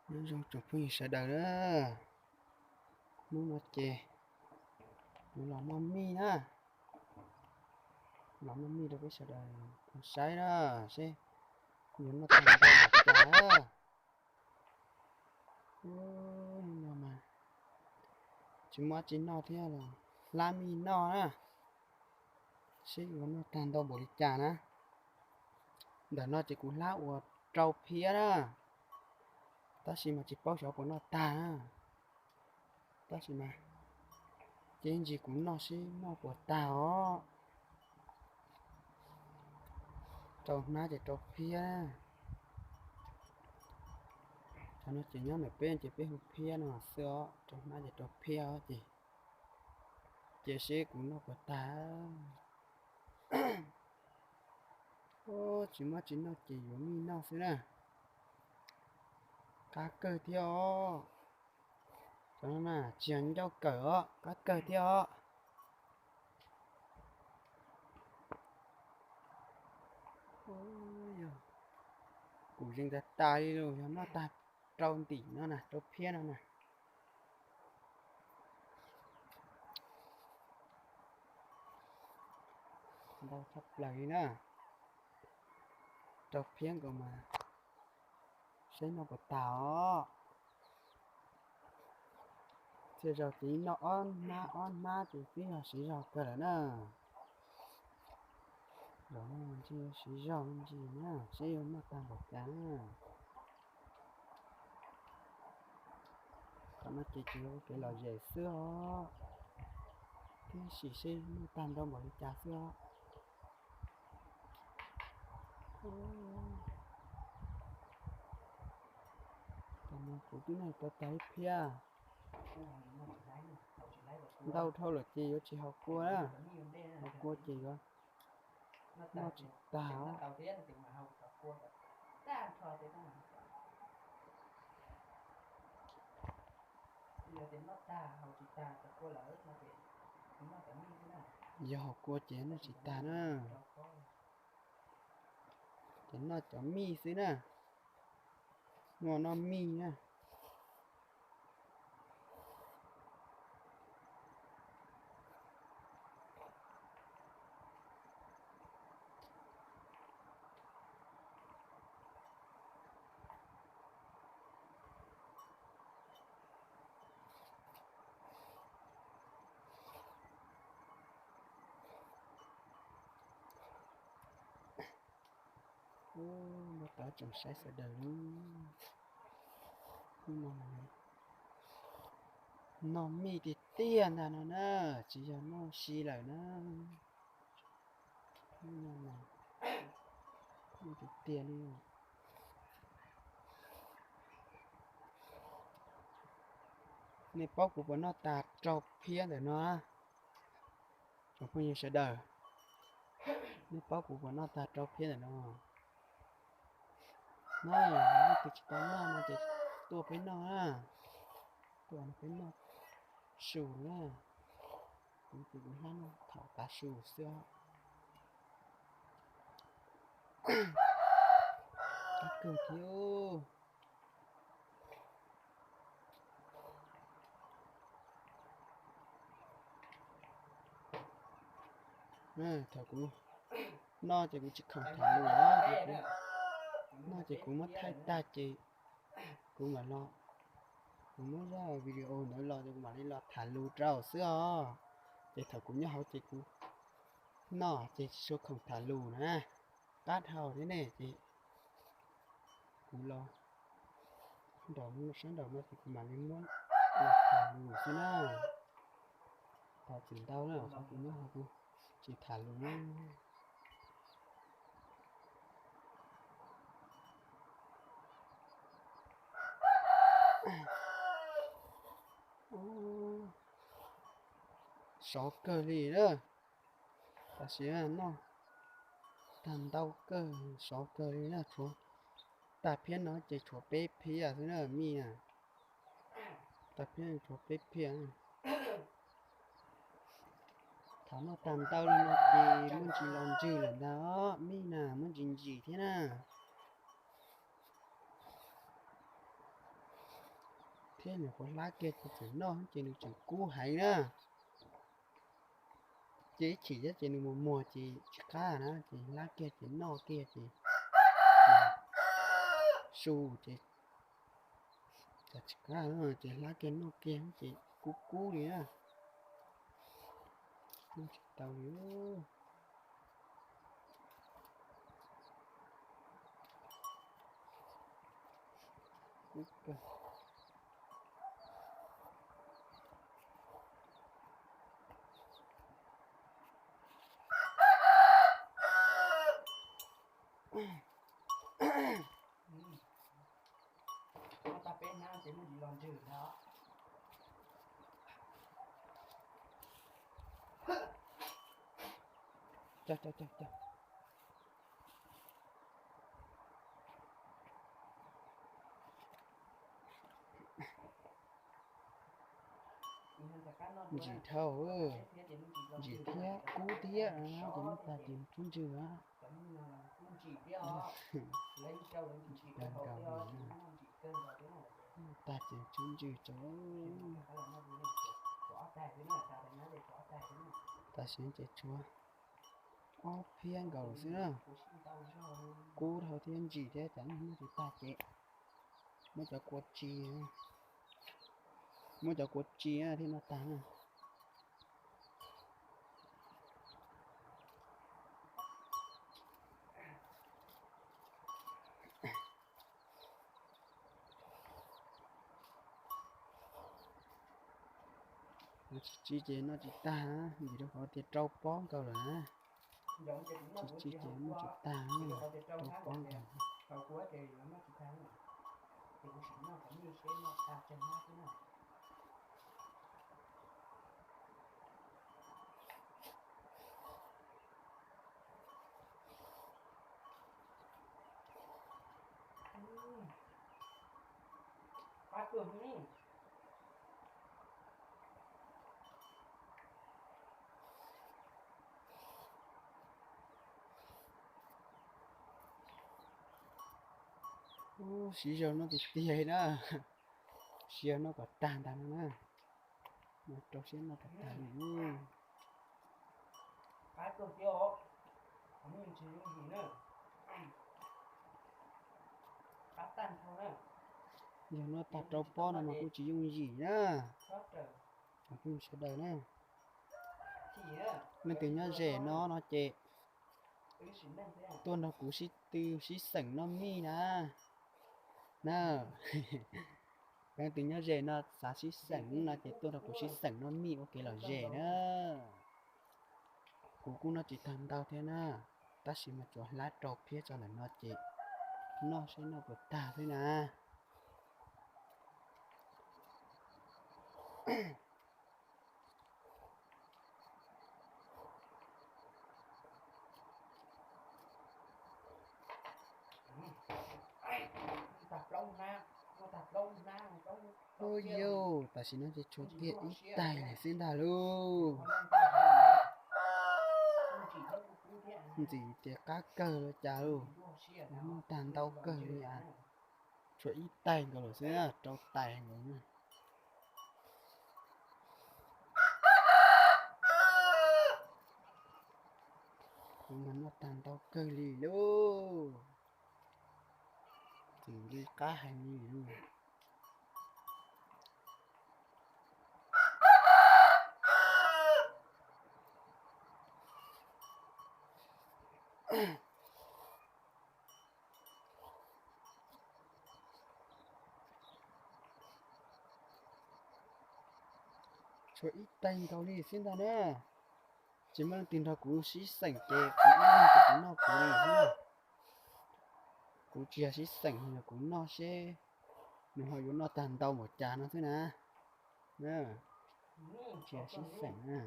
Nyob zoo tsoom phooj ywg sawv daws na, hnub no ces kuv los noj mij na, los noj mij rau peb sawv daws saib na, seb yuav noj tag npaum li cas na. Ub, no mas tsis muaj dab tsi noj thiab los hlab mij noj na, seb yuav noj tag ntau npaum li cas na. Ntawm no ces kuv hlab ua rau phiab na, tab sis mas tsis paub xyov puas noj tag na. Tab sis mas ces ntsis kuv noj seb noj puas tag os. Rau hnab ces rau phiab. Cov no ces nyob ntawm peb ces peb hu phiab no xwb os, rau hnab ces rau phiab os ces, cia seb kuv noj puas tag. Ub, tsis muaj tsis noj ces yuav mij noj xwb na. Qab kawg thiab os. Cov no na tsis yog ncauj kawm os, qab kawg thiab os. Kuv zeeg tas tas li los yog noj tag rau ntim no na, rau phiab no na. Ntau tshaj plaws li na. Rau phiab nkaus mas seb noj puas tag os. Txhia zaus ces noj ob hnab ob hnab ces twb yog siv zog kawg lawm na. Zaum no ntshe yuav siv zog me ntsis na, seb yuav noj tag npaum cas na. Qhov no ces tsis yog kev lom zem xwb os, tab sis seb noj tag nrho npaum li cas xwb os. Tam no kuv twb noj tau tag ib phiab. Ntau dhau lawm ces yuav tsis haus kua na, haus kua ces yuav noj tsis tag. Yog haus kua ces noj tsis tag na. Ces noj cov mij xwb na, muaj noj mij na. Ub, npau taws tsoom saib sawv daws, hnub no noj mij tiag tiag ntag no na, tsis yog noj si lawm na. Noj tiag tiag li. Nej paub kuv puas noj tag rau phiab ntawm no? Tsoom phooj ywg sawv daws, nej paub kuv puas noj tag rau phiab ntawm no? No, leej twg tsis tau noj no ces tuaj peb noj na, tuaj peb noj su na. Kuv ces kuv hlab noj thaum tav su xwb os. Qab kawg thiab. Thaum kuv noj ces kuv tsis khoom tham lus, noj ces kuv muab thaij tag ces kuv mam los, kuv muab zaj video ntawd los ces kuv mam li los tham lus rau xwb os. Ces thaum kuv nyob hauv ces kuv noj ces tsis tshua khoom tham lus na, qab dhau thiab ne ces kuv los nraum sab nraum no ces kuv mam li muab los tham lus xwb na. Tham tsis ntau na, qhov kuv nyob hauv kuv tsis tham lus na. Sov kawg li na. Tam sim no noj tag ntau kawg, sov kawg li na, tshuav tag phiab no ces tshuav peb phiab xwb na mij na. Tag phiab tshuav peb phiab. Thaum noj tag ntau li no ces muaj ntsis los ntsws lawm ntag os, mij na muaj ntsis ntsim thiab na. Teb nws qhuav hlab kiag ces txawm noj ces nws tseem kub heev na. Ces ib chim thiab ces nws mus muag ces tsis qab na, ces hlab kiag ces noj kiag ces su ces tsis qab, ces hlab kiag noj kiag ces kub kub li na. Noj tsis tau li. Kub kawg. Ntsim dhau, ntsim thiab kub thiab, ces noj tag ces tshuab ntswg. Tag ces tshuab ntswg tso. Tam sim ces tshuav ob phiab nkaus xwb na. Kub dhau thiab ntsim thiab, cas noj tsis tag ces muab cov kua tsi, muab cov kua tsi thiaj noj tag na. Tsis tsi ces noj tsis tag, vim rau qhov tias rau pob nkaus lawm na. Tsis tsi ces noj tsis tag, rau pob nkaus. Ub, siv zog noj tiag tiag li na. Siv zog noj kom tag ntag no na. Rau siab noj kom tag li. Yog noj tag rau pob no mas kuj tsis yooj yim na. Sawv daws na, leej twg nyob ze no no ces tuaj nrog kuv sib tw sib xeem noj mij na. Na, leej twg nyob ze no xav sib xeem no ces tuaj nrog kuv sib xeem noj mij ua kev lom zem na. Kuv kuj noj tsis tag ntau thiab na, tab sis mas tsuas hlab rau phiab tso ntawm no ces noj seb noj puas tag xwb na. Ub yuj, tam sim no ces tshuav kiag ib taig lawm xwb ntag lauj. Ntxim tias qab kawg los cas lauj. Noj tag ntau kawg li as. Tshuav ib taig nkaus lawm xwb, rau taig nkaus na. Kuv mas noj tag ntau kawg li lauj. Txawm li qab heev li lauj. Tshuav ib taig nkaus li xwb ntag na. Tsis muaj leej twg nrog kuv sib xeem ces kuv ib leeg ces kuv noj kuv li xwb na. Kuv tsis yog sib xeem, yog kuv noj seb nws ho yuav noj tag ntau npaum cas no xwb na. Tsis yog sib xeem na.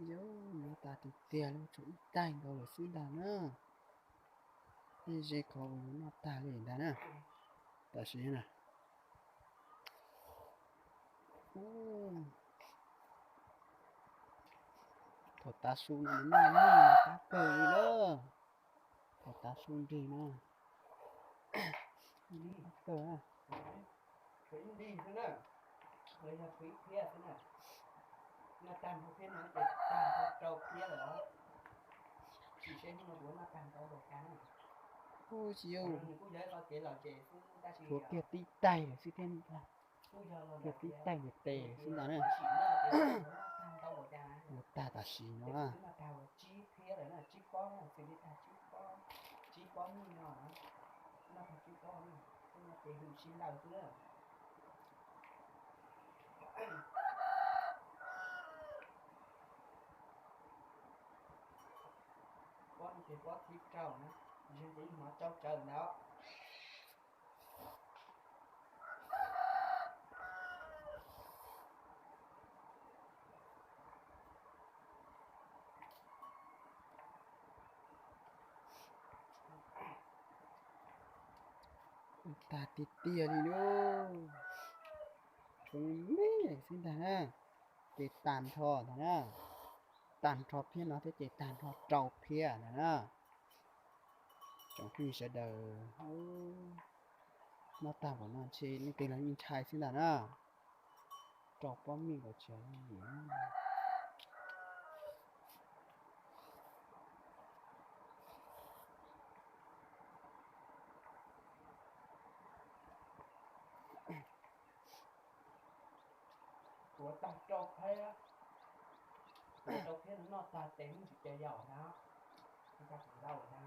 Yuav tas tiag tiag li, tshuav ib taig nkaus lawm xwb ntag na. Yeej ze qhov uas yuav noj tag li ntag na. Tam sim na, Thaum tav su no nws noj noj qab kawg li lawm. Thaum tav su nrig no qab kawg. Tshuav ib nrig xwb na, los yog tshuav ib phiab xwb na. Noj tag nrho phiab no ces tag nrho rau phiab lawm os. Sim seb hnub no kuv noj tag ntau npaum cas na. Ub, tsis yog, nws kuj yog ib qho kev lom zem xwb tab sis tshuav kiag tib taig lawm xwb thiab ntag. Kiag tib taig tes xwb ntag na. Mus tag tam sim no na. Tsib pob, tsib pob, tsib pob nyuj no, noj tag tsib pob, ces hwm sib laws xwb na. Pob no ces pob thib rau na, zeeg ces yeej hnov tsau tsawv ntawd. Ua tag tiag tiag li lauj. Tshuav me me xwb ntag na. Ces tag nrho ntag na. Tag nrho phiab no thiab ces tag nrho rau phiab ntag na. Tsoom phooj ywg sawv daws, noj tag npaum no ntshe leej twg los yeej ntshai xwb ntag na. Rau pob mij nkaus tsis yog yooj yim. Tuav tag rau phiab, tuav rau phiab no noj tag tes muaj ntsis cov yaum na, ntau na.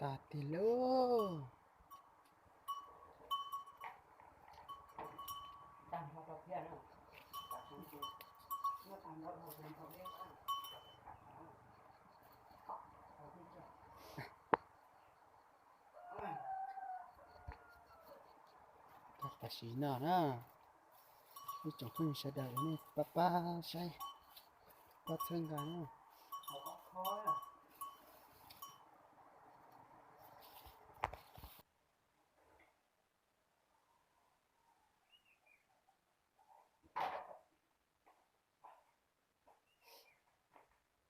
Tag tiag lauj. Tam sim no na, ib tsoom phooj ywg sawv daws nej pab pab saib, pab txhawb nqa na.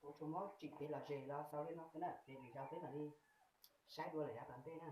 Kuv tsuas muab tsim kev lom zem los xaus li no xwb na, ces lwm zaus peb mam li saib dua lwm yav tom ntej na.